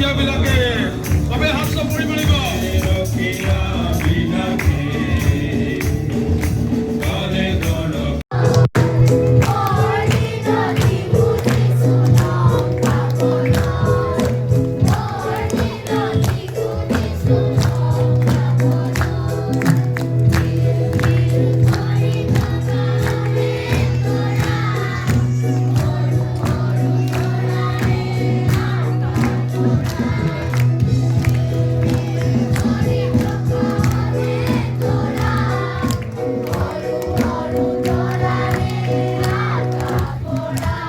ৰজাবিলাকে চবে হাত চাপৰি মাৰিব। ৰখিয়া বিলাকে কালে দৰক। বৰদিনতি বুজিছো নাম পাবলৈ, বৰদিনতি বুজিছো নাম পাবলৈ, তিল তিল কৰি থকাৰে তৰা, সৰু সৰু তৰাৰে আকাশ তিল কৰি থকাৰে তৰা, সৰু সৰু তৰাৰে আকাশ ভৰা।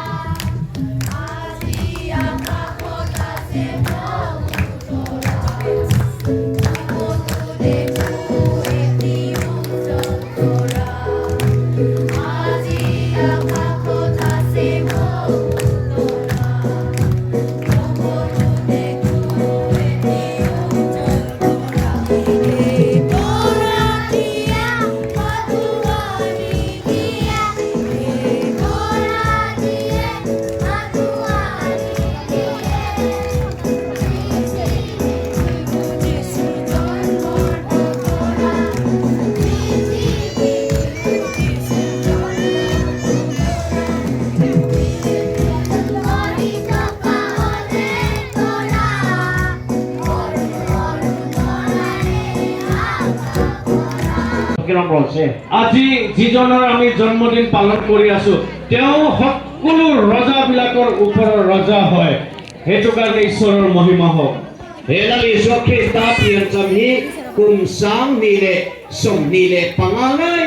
আজি আকাশত আছে বহু তৰা, চকুতো দেখো এটি উজ্জ্বল তৰা। আজি আকাশত আছে বহু তৰা, চকুতো দেখো এটি উজ্জ্বল তৰা। এই তৰাটিয়ে মাথো আনি দিয়ে, এই তৰাটিয়ে মাথো আনি দিয়ে, পৃথিৱীত বুজিছো জন্মৰ বতৰা, পৃথিৱীত বুজিছো জন্মৰ বতৰা। কৰি থকা অনেক তৰা, সৰু সৰু তৰাৰে আকাশ ভৰা। আজি যিজনৰ আমি জন্মদিন পালন কৰি আছো, তেওঁ সকলো ৰজাবিলাকৰ ওপৰৰ ৰজা হয়। সেইটো কাৰণে ঈশ্বৰৰ মহিমা হওক। He Lal Isua Krista piancham hi kum 2025 lai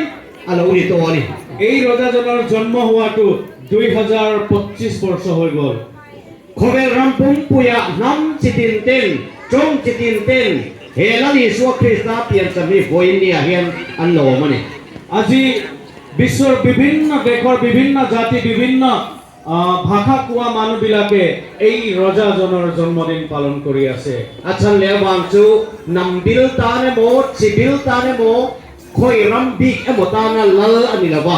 alo ni to ani. এই ৰজাজনৰ জন্ম হোৱাটো 2025 বৰ্ষ হৈ গ'ল। Khawvel ram pumpuia hnam chitin ten, tawng chitin ten he Lal Isua Krista piancham hi vawiin ni ah hian an lawm ani. আজি বিশ্বৰ বিভিন্ন দেশৰ বিভিন্ন জাতি, বিভিন্ন ভাষা কোৱা মানুহবিলাকে এই ৰজাজনৰ জন্মদিন পালন কৰি আছে। A chan le wang chu nam bil ta ne mo, chi bil ta ne mo, khoi ram bik emaw ta na lal ani lawa,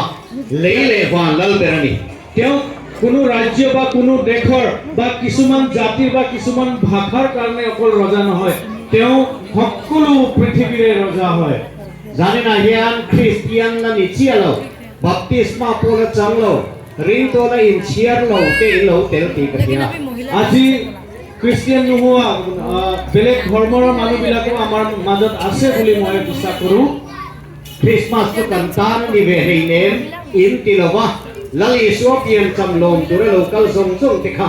lei le van lal ber ani. তেওঁ কোনো ৰাজ্য বা কোনো দেশৰ বা কিছুমান জাতিৰ বা কিছুমান ভাষাৰ কাৰণে অকল ৰজা নহয়, তেওঁ সকলো পৃথিৱীৰে ৰজা হয়। Zanin ah hian Christian la ni chia lo, baptisma pawh la chang lo, ring to la in chhiar lo te in lo tel tih ka hria. আজি খ্ৰীষ্টিয়ান নোহোৱা বেলেগ ধৰ্মৰ মানুহবিলাকো আমাৰ মাজত আছে বুলি মই বিশ্বাস কৰোঁ। Christmas chu kan tan ni ve hei nem in ti lova, Lal Isua pian cham lawm tura lo kal zawng zawng te kha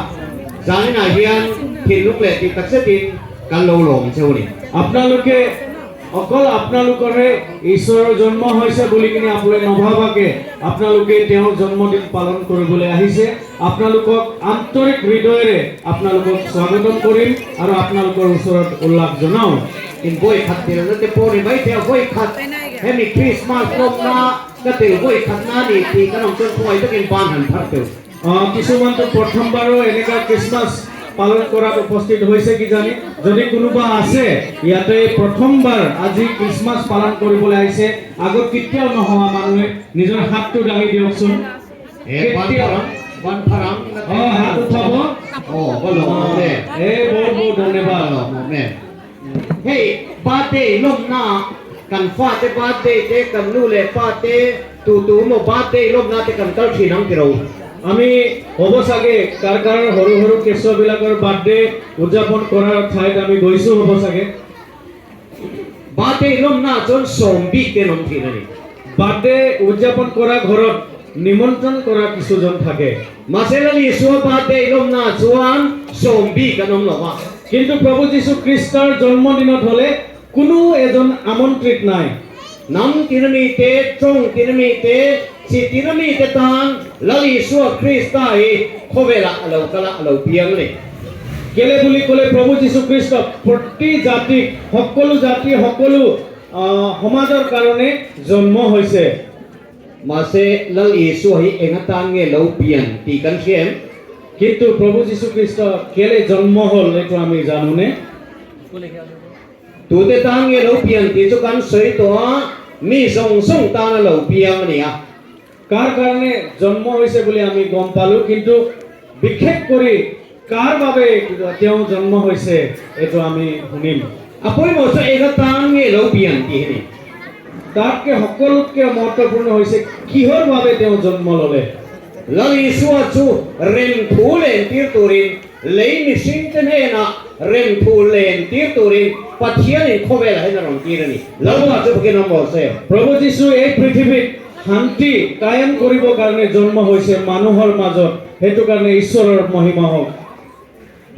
zanin ah hian thinlung leh tih tak zetin kan lo lawm cheu ni. আপোনালোকে অকল আপোনালোকৰে ঈশ্বৰৰ জন্ম হৈছে বুলি কিনে আপোনালোকে নভাবাকে আপোনালোকে তেওঁৰ জন্মদিন পালন কৰিবলৈ আহিছে। আপোনালোকক আন্তৰিক হৃদয়েৰে আপোনালোকক স্বাগতম কৰিম আৰু আপোনালোকৰ ওচৰত উল্লাস জনাওঁ। In vawi khat tel na te pawh ni mai thei a, vawi khat hemi Christmas lawm na ka tel vawi khat na ni tih kan awm chuan khawngaih takin ban han phar tel. কিছুমানতো প্ৰথমবাৰো এনেকুৱা Christmas পালন কৰাত উপস্থিত হৈছে কিজানি। যদি কোনোবা আছে ইয়াতে প্ৰথমবাৰ আজি খ্ৰীষ্টমাছ পালন কৰিবলৈ আহিছে, আগত কেতিয়াও নোহোৱা মানুহে নিজৰ হাতটো দাঙি দিয়কচোন। He ban pharang ban pharang. হাত উঠাব। Aw ka lawm awm e. এই বহুত বহুত ধন্যবাদ। Lawm awm e. Hei birthday lawm na kan fa te birthday te, kan nu le pa te, tu tu mo birthday lawm na te kan kal thin ang tiro. আমি হ'ব চাগে কাৰ কাৰ সৰু সৰু কেঁচুৱাবিলাকৰ birthday উদযাপন কৰাৰ ঠাইত আমি গৈছোঁ হ'ব চাগে। Birthday lawm na chuan sawm bik te awm thin ani. Birthday উদযাপন কৰা ঘৰত নিমন্ত্ৰণ কৰা কিছুজন থাকে। Mahse Lal Isua birthday lawm na chuan sawm bik an awm lova. কিন্তু প্ৰভু যীশু খ্ৰীষ্টৰ জন্মদিনত হ'লে কোনো এজন আমন্ত্ৰিত নাই। Hnam tin ami te, tawng tin ami te, chi tin ami te tan Lal Isua Krista hi khawvelah alo kala alo piang ni. কেলে বুলি ক'লে প্ৰভু যীশু খ্ৰীষ্ট প্ৰতি জাতিক, সকলো জাতি, সকলো সমাজৰ কাৰণে জন্ম হৈছে। Mahse Lal Isua hi engatan nge lo pian tih kan hria em? কিন্তু প্ৰভু যীশু খ্ৰীষ্ট কেলে জন্ম হ'ল, এইটো আমি জানোনে? Tu te tan nge lo pian tih chu kan sawi tawh a, mi zawng zawng tana lo piang ani a. কাৰ কাৰণে জন্ম হৈছে বুলি আমি গম পালোঁ, কিন্তু বিশেষ কৰি কাৰ বাবে তেওঁ জন্ম হৈছে, এইটো আমি শুনিম। A pawimawh chu enga tan nge lo pian tih hi ni. তাতকৈ সকলোতকৈ মহত্বপূৰ্ণ হৈছে কিহৰ বাবে তেওঁ জন্ম ল'লে। Lal Isua chu rem thu len tir turin, lei mihring te hnenah rem thu len tir turin Pathianin khawvelah hian a rawn tir a ni. Lalpa chu fakin awm rawh se. প্ৰভু যীশু এই পৃথিৱীত শান্তি কায়েম কৰিবৰ কাৰণে জন্ম হৈছে মানুহৰ মাজত। সেইটো কাৰণে ঈশ্বৰৰ মহিমা হওক।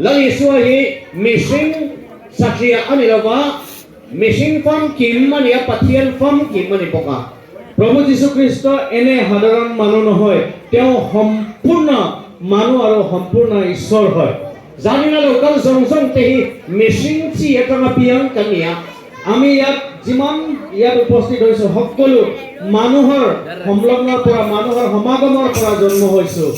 Lal Isua hi mihring satliah a ni lova, mihring famkim a ni a, Pathian famkim a ni bawk a. প্ৰভু যীশুখ্ৰীষ্ট এনে সাধাৰণ মানুহ নহয়, তেওঁ সম্পূৰ্ণ মানুহ আৰু সম্পূৰ্ণ ঈশ্বৰ হয়। Zanina lo kal zawng zawng te hi mihring chi atanga piang kan ni a. আমি ইয়াত যিমান ইয়াত উপস্থিত হৈছোঁ, সকলো মানুহৰ সংলগ্নৰ পৰা, মানুহৰ সমাগমৰ পৰা জন্ম হৈছোঁ।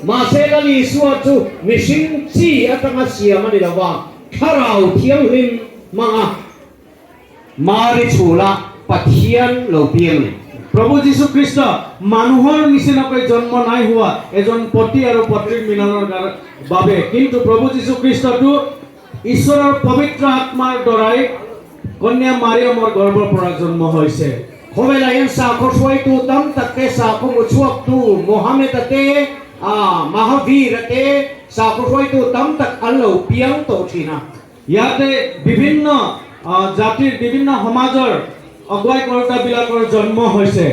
Mahse Lal Isua chu mihring chi atanga siam a ni lova, thlarau thianghlim hmanga Mari chhula Pathian lo piang ni. প্ৰভু যীশুখ্ৰীষ্ট মানুহৰ নিচিনাকৈ জন্ম নাই হোৱা এজন পতি আৰু পত্নীৰ মিলনৰ বাবে, কিন্তু প্ৰভু যীশুখ্ৰীষ্টটো ঈশ্বৰৰ পবিত্ৰ আত্মাৰ দ্বাৰাই কন্যা মাৰিয়মৰ গৰ্ভৰ পৰা জন্ম হৈছে। Khawvelah hian sakhaw hruaitu tam tak te, sakhaw muchhuak tu Mohammed te, Mahavir te, sakhaw hruaitu tam tak an lo piang tawh thin a. ইয়াতে বিভিন্ন জাতিৰ, বিভিন্ন সমাজৰ আগুৱাই কৰোতাবিলাকৰ জন্ম হৈছে।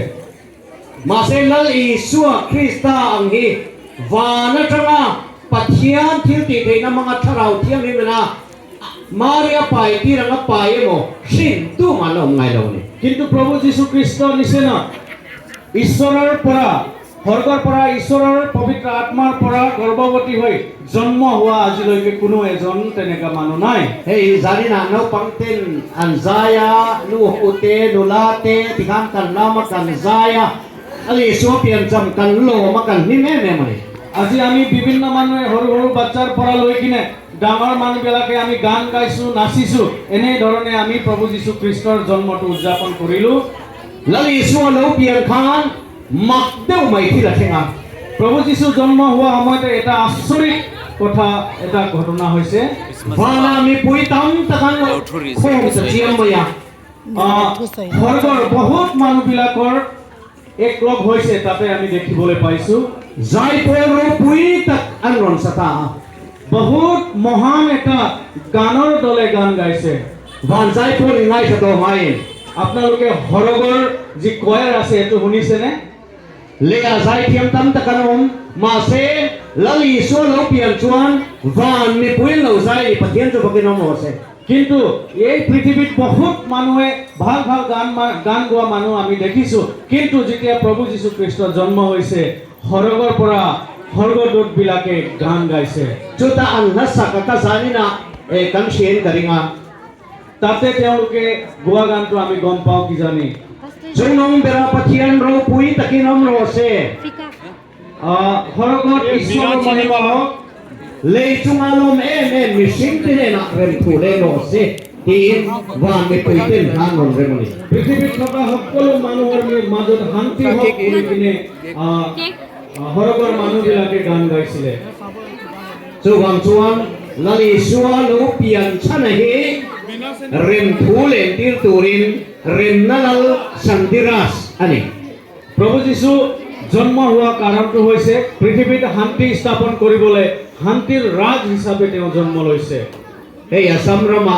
Mahse Lal Isua Krista ang hi van atanga Pathian thil tih theihna hmanga thlarau thianghlim ina Maria pai tir anga pai emaw hrin tumah an la awm ngai lo a ni. কিন্তু প্ৰভু যীশুখ্ৰীষ্ট নিচিনা ঈশ্বৰৰ পৰা, স্বৰ্গৰ পৰা, ঈশ্বৰৰ পবিত্ৰ আত্মাৰ পৰা গৰ্ভৱতী হৈ জন্ম হোৱা আজিলৈকে কোনো এজন তেনেকুৱা মানুহ নাই। Hei zaninah naupang ten an zai a, nu ho te, nula te tikhan kan lam a, kan zai a, Lal Isua piancham kan lawm a, kan hlim em em a ni. আজি আমি বিভিন্ন মানুহে, সৰু সৰু বাচ্চাৰ পৰা লৈ কিনে ডাঙৰ মানুহবিলাকে আমি গান গাইছোঁ, নাচিছোঁ। এনেধৰণে আমি প্ৰভু যীশু খ্ৰীষ্টৰ জন্মটো উদযাপন কৰিলোঁ। Lal Isua lo pian khan mak deuh mai thil a thleng a. প্ৰভু যীশু জন্ম হোৱা সময়তে এটা আচৰিত কথা, এটা ঘটনা হৈছে। Vana mipui tam tak an lo khawm ta chiam mai a. স্বৰ্গৰ বহুত মানুহবিলাকৰ একলগ হৈছে, তাতে আমি দেখিবলৈ পাইছোঁ। Zaipawl ropui tak an rawn sa ta a. বহুত মহান এটা গানৰ দলে গান গাইছে। Van zaipawl in ngaithla tawh hmain. আপোনালোকে সৰগৰ যি কয়াৰ আছে, এইটো শুনিছেনে? Leiah zaithiam tam tak an awm, mahse Lal Isua lo pian chuan van mipui an lo zai ni. Pathian chu fakin awm rawh se. কিন্তু এই পৃথিৱীত বহুত মানুহে ভাল ভাল গান গোৱা মানুহ আমি দেখিছোঁ, কিন্তু যেতিয়া প্ৰভু যীশু খ্ৰীষ্টৰ জন্ম হৈছে, সৰগৰ পৰা স্বৰ্গদূতবিলাকে গান গাইছে। Chuta an hla sak a ka zaninah kan hriain ka ring a. তাতে তেওঁলোকে গোৱা গানটো আমি গম পাওঁ কিজানি। Chungnung bera Pathian ropui takin awm rawh se. সৰগত ঈশ্বৰৰ মহিমা হওক, Lei chunga lawm em em mihring te hnenah rem thu leng rawh se tiin van mipui ten hlan rawn rem a ni. পৃথিৱীত থকা সকলো মানুহৰ মাজত শান্তি হওক বুলি কিনে সৰগৰ মানুহবিলাকে গান গাইছিলে। Chuvang chuan Lal Isua lo pian chhan a hi rem thu len tir turin remna lal Shantiraj a ni. প্ৰভু যীশু জন্ম হোৱা কাৰণটো হৈছে পৃথিৱীত শান্তি স্থাপন কৰিবলৈ, শান্তিৰ ৰাজ হিচাপে তেওঁ জন্ম লৈছে। Hei Assam rama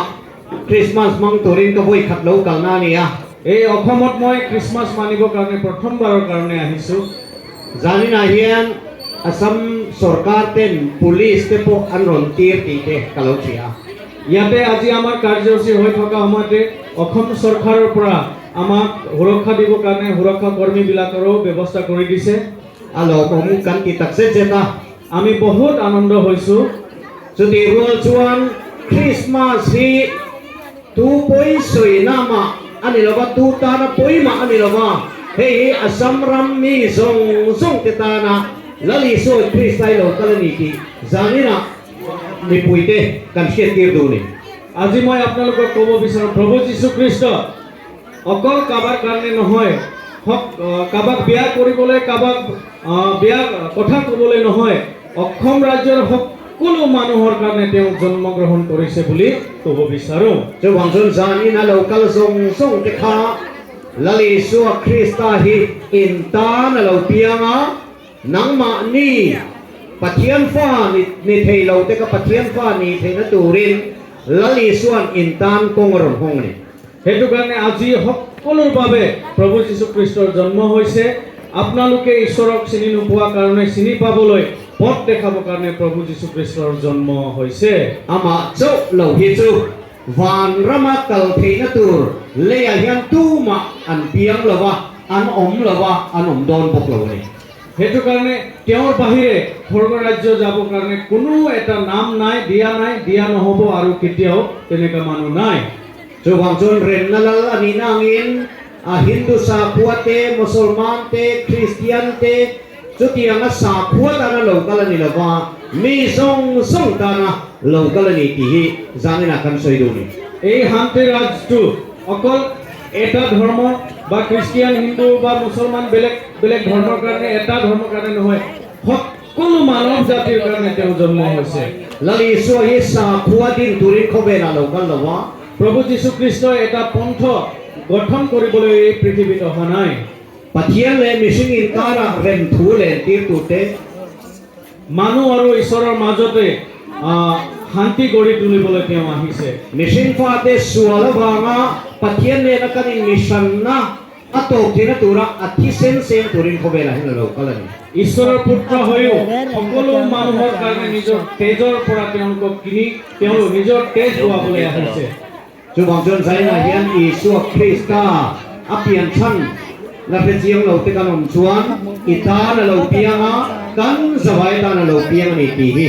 Christmas hmang turin ka vawi khat lo kalna a ni a. এই অসমত মই খ্ৰীষ্টমাছ মানিবৰ কাৰণে প্ৰথমবাৰৰ কাৰণে আহিছোঁ। Zaninah hian Assam sarkar ten police te pawh an rawn tir tih te ka lo hria. ইয়াতে আজি আমাৰ কাৰ্যসূচী হৈ থকা সময়তে অসম চৰকাৰৰ পৰা আমাক সুৰক্ষা দিবৰ কাৰণে সুৰক্ষা কৰ্মীবিলাকৰো ব্যৱস্থা কৰি দিছে। A lawmawm kan ti tak zet zet a. আমি বহুত আনন্দ হৈছোঁ। Chutih rual chuan Christmas hi tu pawi sawi na mah a ni lova, tu tana pawi mah a ni lova, hei hi Assam ram mi zawng zawng te tana Lal Isua Krista hi lo kal a ni tih zaninah mipui te kan hriat tir duh a ni. আজি মই আপোনালোকক ক'ব বিচাৰোঁ, প্ৰভু যীশুখ্ৰীষ্ট অকল কাৰোবাৰ কাৰণে নহয়, কাৰোবাক বিয়া কৰিবলৈ, কাৰোবাক বিয়া কথা ক'বলৈ নহয়, অসম ৰাজ্যৰ সকলো সকলো মানুহৰ কাৰণে তেওঁ জন্মগ্ৰহণ কৰিছে বুলি ক'ব বিচাৰোঁ। Chuvang chuan zanin a lo kal zawng zawng te kha Lal Isua Krista hi in tan a lo piang a, nangmahni Pathian fa ni thei lo te ka Pathian fa ni theihna turin Lal Isuan in tan kawng a rawn hawng a ni. সেইটো কাৰণে আজি সকলোৰ বাবে প্ৰভু যীশুখ্ৰীষ্টৰ জন্ম হৈছে। আপোনালোকে ঈশ্বৰক চিনি নোপোৱা কাৰণে চিনি পাবলৈ, পথ দেখাবৰ কাৰণে প্ৰভু যীশুখ্ৰীষ্টৰ জন্ম হৈছে। Amah chauh lo hi chu van rama kal theihna tur leiah hian tumah an piang lo va, an awm lo va, an awm dawn bawk lo a ni. সেইটো কাৰণে তেওঁৰ বাহিৰে স্বৰ্গ ৰাজ্য যাবৰ কাৰণে কোনো এটা নাম নাই, দিয়া নাই, দিয়া নহ'ব আৰু কেতিয়াও তেনেকুৱা মানুহ নাই। Chuvang chuan remna lal a nih na angin a Hindu sakhua te, Musalman te, Christian te, chutianga sakhua tana lo kal a ni lo va, mi zawng zawng tana lo kal a ni tih hi zanina kan sawi duh a ni. এই শান্তিৰ ৰাজটো অকল এটা ধৰ্ম বা Christian, Hindu বা মুছলমান বেলেগ বেলেগ ধৰ্মৰ কাৰণে, এটা ধৰ্মৰ কাৰণে নহয়, সকলো মানৱ জাতিৰ কাৰণে তেওঁ জন্ম হৈছে। Lal Isua hi sakhua din turin khawvelah lo kal lo va. প্ৰভু যীশুখ্ৰীষ্টই এটা পন্থ গঠন কৰিবলৈ এই পৃথিৱীত অহা নাই। Pathian leh mihring inkarah rem thu len tir tur te, মানুহ আৰু ঈশ্বৰৰ মাজতে শান্তি গঢ়ি তুলিবলৈ তেওঁ আহিছে। Mihring fate sual avanga Pathian nena kan in mihranna a tawp theihna tura a thisen seng turin khawvelah hian a lo kal a ni. ঈশ্বৰৰ পুত্ৰ হৈও সকলো মানুহৰ কাৰণে নিজৰ তেজৰ পৰা তেওঁলোকক কিনি তেওঁ নিজৰ তেজ বোৱাবলৈ আহিছে। Chuvang chuan zainah hian Isua Krista a pian chhan la hre chiang lo te kan awm chuan i tan a lo piang a, kan zawai tan a lo piang a ni tih hi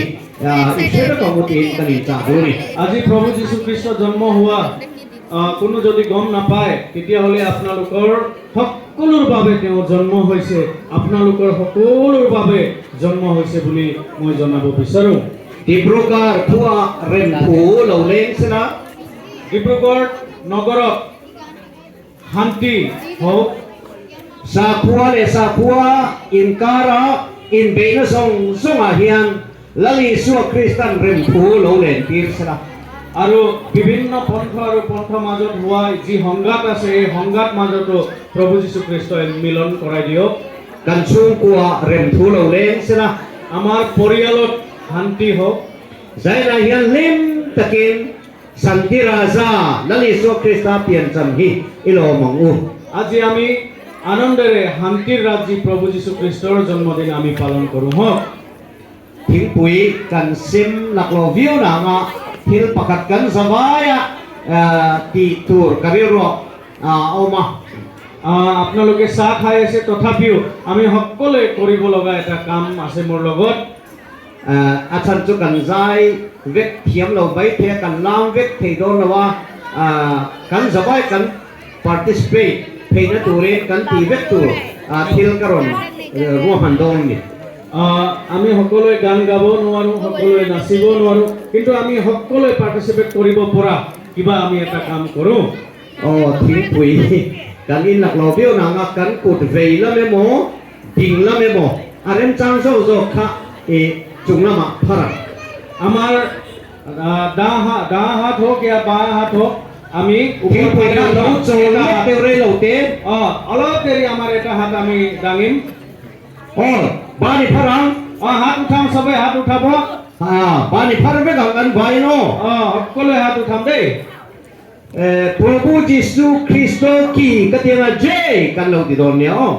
i hre vek ang u tiin kan inchah duh a ni. আজি প্ৰভু যীশুখ্ৰীষ্ট জন্ম হোৱা কোনো যদি গম নাপায়, তেতিয়াহ'লে আপোনালোকৰ সকলোৰ বাবে তেওঁ জন্ম হৈছে, আপোনালোকৰ সকলোৰ বাবে জন্ম হৈছে বুলি মই জনাব বিচাৰোঁ। Dibrugarh khua rem thu lo leng sela. Dibrugarh নগৰত শান্তি হওক। Sakhua leh sakhua inkara inbeihna zawng zawngah hian Lal Isua Kristan rem thu lo len tir sela. আৰু বিভিন্ন পন্থ আৰু পন্থ মাজত হোৱা যি সংঘাত আছে, এই সংঘাত মাজতো প্ৰভু যীশুখ্ৰীষ্টই মিলন কৰাই দিয়ক। Kan chhungkua rem thu lo leng sela. আমাৰ পৰিয়ালত শান্তি হওক। Zainah hian hlim takin Shanti Raja Lal Isua Krista piancham hi i lawm ang u. আজি আমি আনন্দেৰে শান্তিৰ ৰাজ্যি প্ৰভু যীশুখ্ৰীষ্টৰ জন্মদিন আমি পালন কৰোঁ হওক। Thingpui kan sem laklawh viau na anga thil pakhat kan zawaia tih tur ka rilru a awm a. আপোনালোকে চাহ খাই আছে, তথাপিও আমি সকলোৱে কৰিব লগা এটা কাম আছে মোৰ লগত। A chhan chu kan zai vek thiam lo mai thei a, kan lam vek thei dawn lo a, kan zawai kan participate theihna turin kan ti vek tur thil ka rawn ruahman dawn a ni. আমি সকলোৱে গান গাব নোৱাৰোঁ, সকলোৱে নাচিব নোৱাৰোঁ, কিন্তু আমি সকলোৱে পাৰ্টিচিপেট কৰিব পৰা কিবা আমি এটা কাম কৰোঁ। Aw, thingpui kan in laklawh viau na anga kan kut vei lam emaw ding lam emaw a remchang zawk zawk kha i chung lamah phar ang. আমাৰ দা হাত হওক या বাঁ হাত হওক, আমি thingpui kha lo chawl lek deuh rei lo te. অঁ, অলপ দেৰি আমাৰ এটা হাত আমি দাঙিম। Aw, ban i phar ang. অঁ, হাত উঠাম, চবে হাত উঠাব। Ban i phar vek ang kan vai no. অঁ, সকলোৱে হাত উঠাম দেই। Prabhu Jisu Kristo ki ka tianga jai kan lo ti dawn nia aw.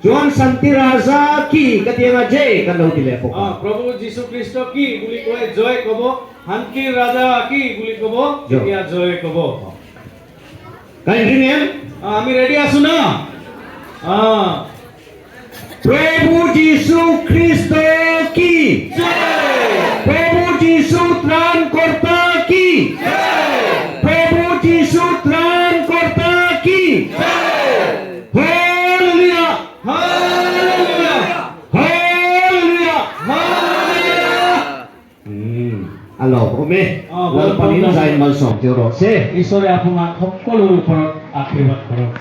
Chuan Shanti Raja ki ka tianga jai kan lo ti leh bawk. অঁ, প্ৰভু যীশু খ্ৰীষ্ট কি বুলি কয় জয় ক'ব, শান্তিৰ ৰাজা কি বুলি ক'ব তেতিয়া জয় ক'ব। Kan inring em? অঁ, আমি ৰেডি আছো ন? অঁ। Prabhu Jisu Kristo ki! Prabhu Jisu ত্ৰাণকৰ্তা ki! Prabhu Jisu ত্ৰাণকৰ্তা ki! Hallelujah! Hallelujah! Hallelujah! Hallelujah! A lawmawm e. Aw, Lalpanin zain malsawm cheu rawh se. ঈশ্বৰে আপোনাক সকলোৰ ওপৰত আশীৰ্বাদ কৰক।